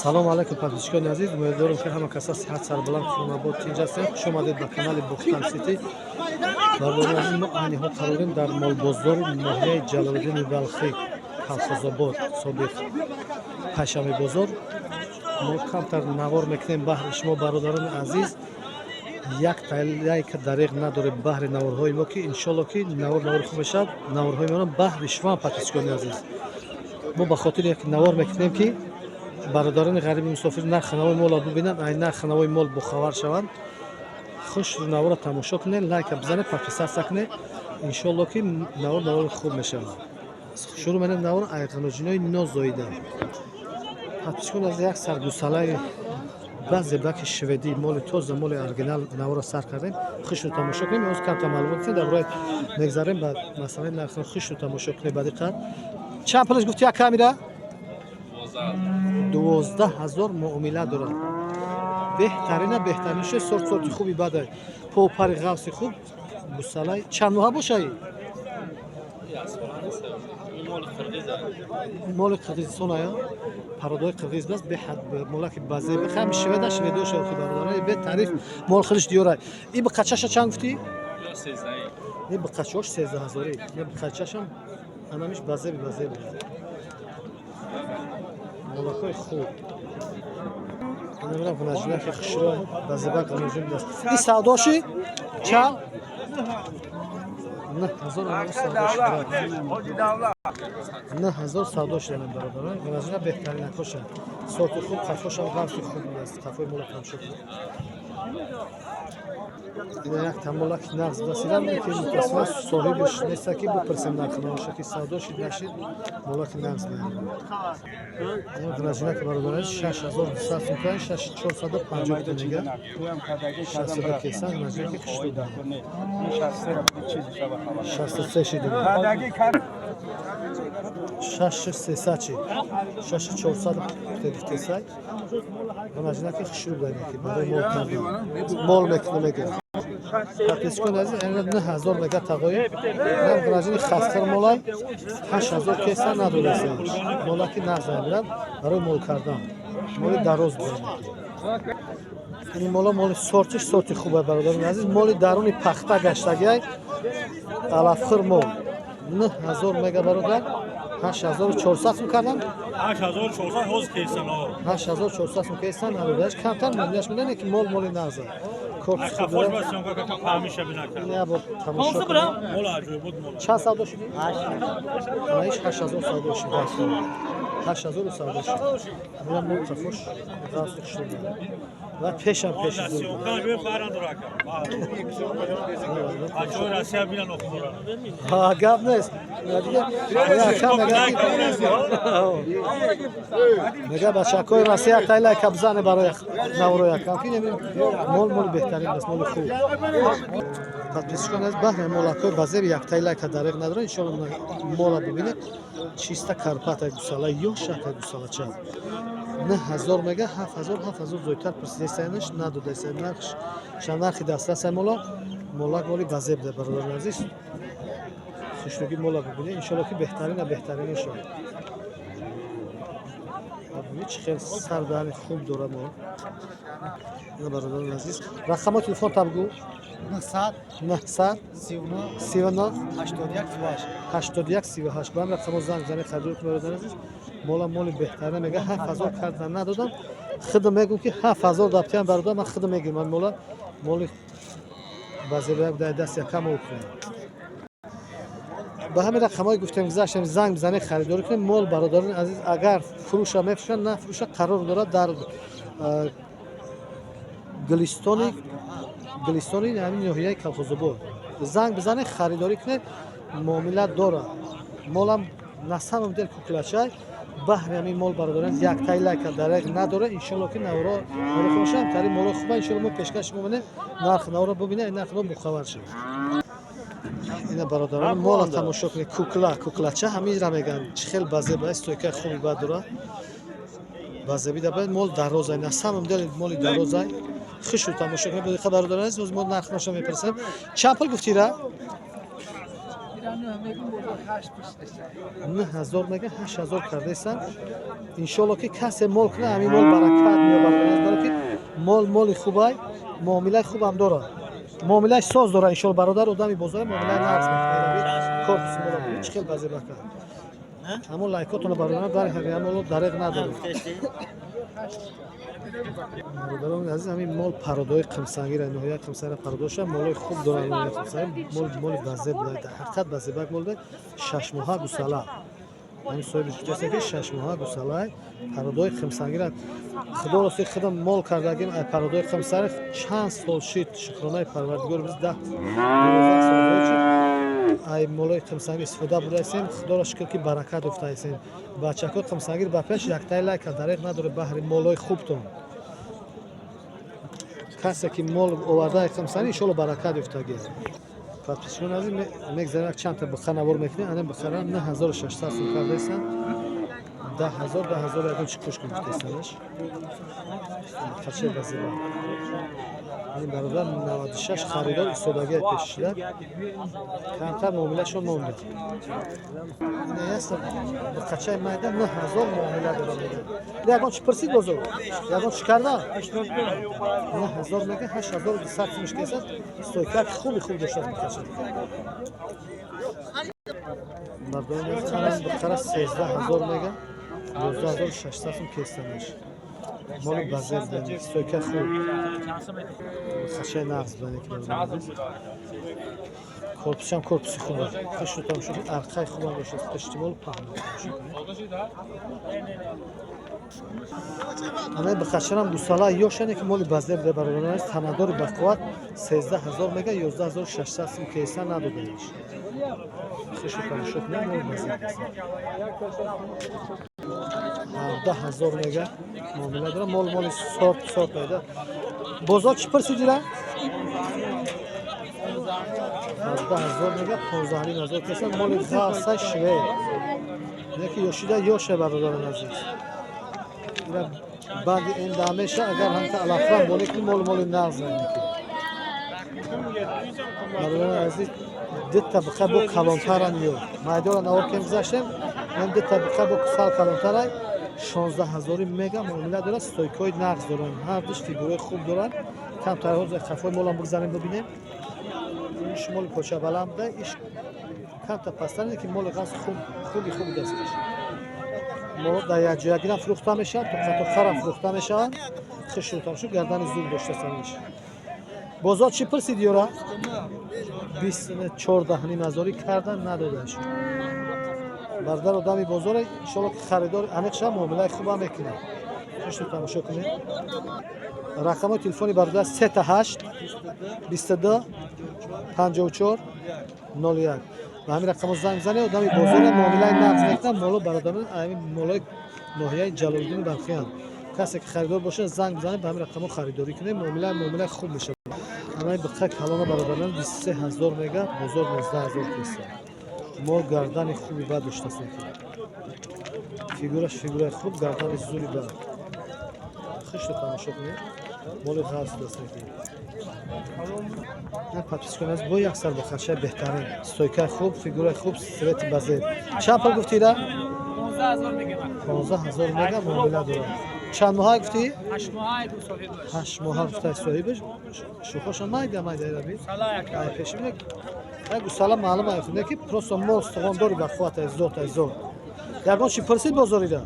Салому алайкум, подписчикони азиз. Умедворам, ки ҳама каса сиҳат, сарбаланд, хонобод, тинҷ ҳастем. Хуш омадед ба канали Бухтан Сити. Бародари азиз, мо айни ҳол қарорем дар молбозори ноҳияи Ҷалолиддини Балхӣ, Колхозобод, собиқ Панҷшанбе бозор. Мо камтар навор мекунем баҳри шумо, бародарони азиз. Як лайка дареғ надорем баҳри наворҳои мо, ки иншолло, ки навор навори хуб мешавад. Наворҳои моро баҳри шумо, подписчикони азиз, мо ба хотири як навор мекунем, ки бародарони ғариби мусофир нархи навои молро бибинанд, ай нархи навои мол бохабар шаванд. Хуш наворро тамошо кунед, лайка бизанед, подписаться кунед. Иншолло, ки навор навори хуб мешавад. Шурӯъ менем навор ай ғаноҷинои нозоида. Подписчикон аз як сар гусалаи баъзе баки шведӣ, моли тоза, моли оригинал наворро сар кардем. Хушро тамошо кунем. Имрӯз камтар маълумот кунем дар бораи, мегзарем ба масъалаи нархро. Хушро тамошо кунем ба диққат. Чанд пулаш гуфти, як камера? 12 000 муомила дорад. Беҳтарина, беҳтаринше, сорт, сорти хуби бадай, попари ғафси хуб гусалай. Чанд моҳа бошаи? Моли Қирғизистон ая, пародои қирғиз бас, беҳад молаки базе хами шведа, шведоша охи. Бародарои, бетаъриф мол хелиш диёрай. И биқачаша чанд гуфтӣ? Не, биқачош 13 ҳазорӣ. Не, биқачашам анамиш базеби, базеби молакҳои хуб. Намедонам, ғанаҷинаки хушро базебак ғанаҷин даст. И савдоши чанд? 9000 савдо шуд. 9000 савдо шуданам, бародарон. Ғанаҷина беҳтаринакоша, сорти хуб, қафошам ғафси хуб аст. Қафои мола тамошо кунед. Ина як тамолак нағз расидам, ки мутаассифона соҳибаш неста, ки бипурсем нархи ки савдо шид, нашид. Молаки нағз ғанаҷинаки, бародарон, 6200 сум кунанд, 6450 мега, 62 кесан. Ғанаҷинаки хушрӯ, 63 шиди, 6300 чи, 6400 гуфтесай. Ғанаҷинаки хушрӯ будаки барои мол кардан, мол мекуна мега. Подписчикон азиз, 9000 мега тағои. Нам ғанаҷини хасқир молай, 8000 кеса, надодаса. Молаки нағз мебирад барои мол кардан, моли дароз будаки. Ин мола моли сортиш сорти хубе, бародарони азиз, моли даруни пахта гаштагиай, алафхӯр мол. 9000 мега, бародар, 8400 сум кардан. 8400 ҳозир кесан. 8400 сум кесан, надодаш. Камтар муомилаш медане, ки мол моли нағза, корпус хуб Қафош дорад. ба съёмка ка фаҳмиша бинакар. Ин як бор тамошо кунед. Мол аҷоиб буд, мол. Чанд савдо шудӣ? Иш 8000 савдо шуд, 8000 савдо шуд. Ина мол қафош ғафси хушрӯ ва пешам пеши зур. Съёмка бе фаран дорака. Бачаҳои Россия бинан охмора. Ҳа, гап нест дига. Якам мега, бачакҳои Россия тай лайка бизане барои наворо якам, ки мол моли беҳтарин аст, моли хуб. Подписчикон аз баҳри молакҳои базери яктай лайка дареғ надорад. Иншолло, мола бибинед, чиста карпата гусала ёшака гусалача. 9000 мега, 7000, 7000 зойтар пурсидесайнаш, надодасай. Нархш ша нархи дастрасай. Мола молак моли базеб да, бародарони азиз, хушнуги мола бибинед. Иншолло, ки беҳтарина, беҳтаринашо. Бибинед, чӣ хел сардаҳани хуб дорад мол. Ина, бародарони азиз, рақамҳои телефон та бигӯ. 900 900 39 39 81 38. 81 38. Ба ҳам рақамҳо занг занед, харидорӣ кунед, бародарони азиз. Мола моли беҳтарина. Мега, 7000 кардан, надодам. Худам мегӯм, ки 7000 даптиам, бародар, ман худам мегирам. Ман мола моли базебояк дар даст якам кунем. Ба ҳамин рақамҳое гуфтем, гузаштем, занг бизанед, харидорӣ кунед мол. Бародарони азиз, агар фурӯша мефурӯшанд, на фурӯша, қарор дорад дар Гулистони ҳамин ноҳияи Колхозобод. Занг бизанед, харидорӣ кунед, муомила дорад. Молам на самом деле куклачай. Баҳри ҳамин мол, бародарон, яктай лайка дареғ надорад. Иншолло, ки наворо наворо хуб тари моло хуба. Иншолло, мо пешкаш шумо менем. Нархи наворо бибинед, нархи наво бохабар шавед. Ина, бародарон, мола тамошо кунед. Кукла, куклача ҳаминра мегӯянд. Чӣ хел базеба, стойкаи хуби бад дорад, базеби да мол дарозай, на самом деле моли дарозай. Хушу тамошо кунед бодиққат, бародарон азиз. Мо нарх наша мепурсем. Чанд пул гуфтира? 9000 мега, 8000 кардаистан. Иншолло, ки касе мол куна, ҳамин мол баракат меёбад, баро ки мол моли хубай, муомилаи хубам дорад, муомилаи соз дорад. Иншолло, бародар одами бозора, муомилаи нағз мекунад. Корпуси мола чӣ хел базебака. Ҳамон лайкотонро, бародарон, дар ҳамин моло дареғ надоред. Бародарони азиз, ҳамин мол пародаҳои қимсангира, ноҳияи Қимсанgira пародаша, молои хуб доранд. Ноҳияи Қимсангир мол, моли базеб, дар ҳақиқат базебак мол. 6 моҳа гусала. Ҳамин соҳиби гуфтааст, ки 6 моҳа гусалай, пародаҳои қимсангира. Худо рости, худам мол кардагим ай пародаҳои Қимсангир, чанд сол шид. Шукронаи Парвардигор, биз 10-12 сол шид, ай молои қимсангир истифода бурдаистем. Худоро шукр, ки баракат ёфтаистем. Бачаҳо, Қимсангир ба пеш, яктай лайка дареғ надоред баҳри молои хубтон. Касе ки мол овардаи Қимсангир, иншолло, баракат ёфтагӣ. Подписчикон азиз, мегзарем, як чандта буқа навор мекунем. Ана буқара 9600 сум кардаистанд, 10 000, 10 000 ягон чи кӯш гуфтаистанаш. Қаче базиба. Ин бародар 96 харидор истодагия пешишида, камтар муомилашон монда. Ина яста буқачаи майда, 9000 муомила дора, мега. Ягон чи пурсид бозор, ягон чи карда? 9000 мега, 8200 сумиш кесад. Стойкаки хуби хуб доштааст буқача. Мардони, буқара 13 000 мега, 11 600 сум кестанаш. Моли базер, стойка хуб, хашаи нағз. Корпусам корпуси хуба, хушрутам шуд, арқаи хубам доштааст, пешти мол паҳн. Ана бихачарам гусала ёшане, ки моли базер буда, бародарон, танадори бақувват. 13 000 мега, 11 600 сум кеса, надодаиш. Хишу тамошо кунед, моли базер. 17 000 мега, муомила дорам. Мол, моли сорт сорт пайда. Бозор чӣ пурсидира? 17 000 мега, 15 500 кеса. Моли ғаса швед, неки ёшида ёше. Бародарон азиз, ира баъди ин дамеша, агар ҳамта алафрам боле, ки мол, моли нағз. Ки бародарон азиз, дитта биқа бо калонтаран ё майдора навор кем гузаштем. Ин дитта биқа бо сал калонтарай, 16 ҳазори мега, муомила дорад. Стойкаҳои нағз доранд, ҳардуш фигураи хуб доранд. Камтар ҳозир қафои молам бигзарем, бибинем. Иш моли почабаланд буда, иш камтар пасттар, ки моли ғаз хуб, хуби хуб даст. Моло дар якҷоягирам фурӯхта мешаванд, тоқатоқарам фурӯхта мешаванд. Хишрутам шу гардани зур доштасаниш. Бозор чӣ пурсид ёра? 14,5 ҳазорӣ кардан, надодаш. Бардар одами бозоре, иншолло, ки харидор аниқ шава, муомилаи хубам мекунад. Хушро тамошо кунед. Рақамҳои телефони бародар: 888 22 54 01. Ба ҳамин рақамҳо занг бизанед. Одами бозоре, муомилаи нағз мекунад. Моло, бародарон, ҳамин молои ноҳияи Ҷалолиддини Балхиянд. Касе ки харидор бошад, занг бизанед, ба ҳамин рақамҳо харидорӣ кунед, муомилаи хуб мешавад. Анаи биқа калона, бародарон, 23 000 мега, бозор 19 000 кеса. Мол гардани хуби бад доштааст, фигураш фигураи хуб, гардани зури бад. Хишро тамошо кунед, моли ғафз даст. Подписчикон аз бо як сар бохаршаи беҳтарин, стойкаи хуб, фигураи хуб, свети базер. Чанд пул гуфтида? 15 000 мега, муомила дорад. Чанд моҳа гуфтӣ? 8 моҳа гуфта соҳибаш. Шӯхоша майда майда раби пеши як гусала маълум ай, ки просто мол стуғондори ба қувват, ай зот, ай зот. Ягон чи пурсид бозорида?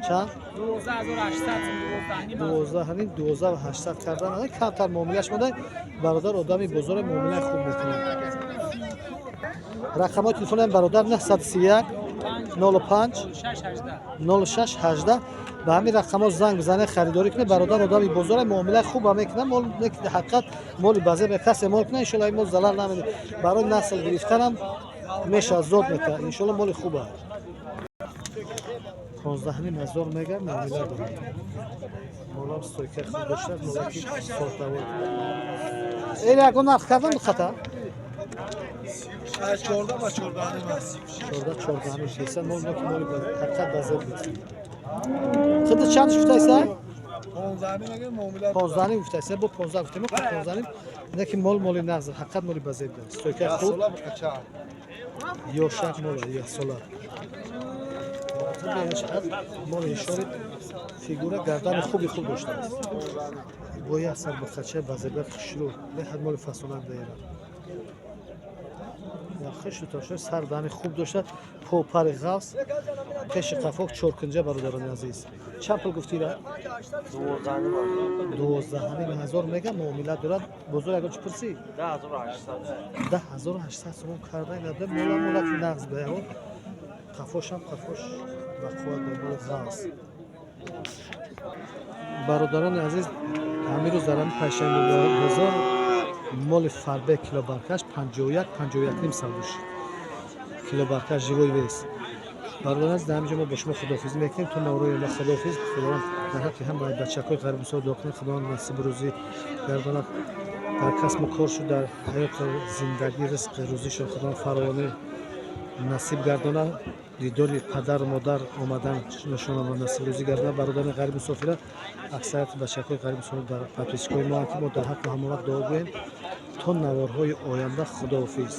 Чанд? 12,5, 12 800 кардан, камтар муомилаш монда. Бародар одами бозоре, муомилаи хуб мекунад. Рақамҳои телефонаи бародар: 931 05 06 18. Ба ҳамин рақамҳо занг бизанед, харидорӣ кунед. Бародар одами бозоре, муомилаи хуба мекунад. Мол ҳақиқат моли базе, касе мол кунад, иншолла, ин мол залал намедиҳад. Барои насл гирифтанам мешавад, зод мекунад, иншолла, моли хуба. 15,5 ҳазор мега, муомила дорад. Молам стойкаи хуб доштааст, молаки сортавор. Эл ягон нарх кардан хата? 14 ба 14,5 аст. 14, 14,5 деса. Мол ки моли ҳақиқат базер нест. Худо чандш гуфтайса? 15 мега, муомила. 15 гуфтайса, бо 15 гуфтем, 15. Не ки мол, моли нағз, ҳақиқат моли базер, стойкаи хуб. Сола бача. Ёшак мола яксола. Моли ҳишори фигура, гардани хуби хуб доштааст. Бо як сар боқача ба зебат хушрӯ, беҳад моли фасонак даира. Хушу тошо сар дани хуб дошта, попари ғафс, пеши қафок чоркунҷа. Бародарони азиз, чанд пул гуфтира? 12,5 ҳазор мега, муомила дорад. Бозор ягон чӣ пурсӣ? 10 800 сомон карда инада. Мола молаки нағз баягон қафошам, қафош ба қувват, моли ғафс. Бародарони азиз, ҳамин рӯз дар ҳамин панҷшанбе бозор моли фарбе килобаркаш 51, 51,5 савдо шуд. Килобаркаш живой вес. Бародарон азиз, дар ҳамин ҷо мо бо шумо худоҳофизӣ мекунем то наврӯи ма. Худоҳофиз. Худованд дар ҳаққи ҳам бачакҳои ғарибусо дуо кунед, Худованд насиби рӯзӣ гардонад, дар касбу кор шуд, дар ҳаёту зиндагӣ, ризқи рӯзишон Худованд фаровонӣ насиб гардонад, дидори падару модар омадан нишонама насиб рӯзӣ гардонад. Бародарони ғариб мусофира, аксарияти бачакҳои ғариб мусофир дар подписчик ҳои мо, ки мо дар ҳаққу ҳамон вақт дуо гӯем. То наворҳои оянда, худоҳофиз.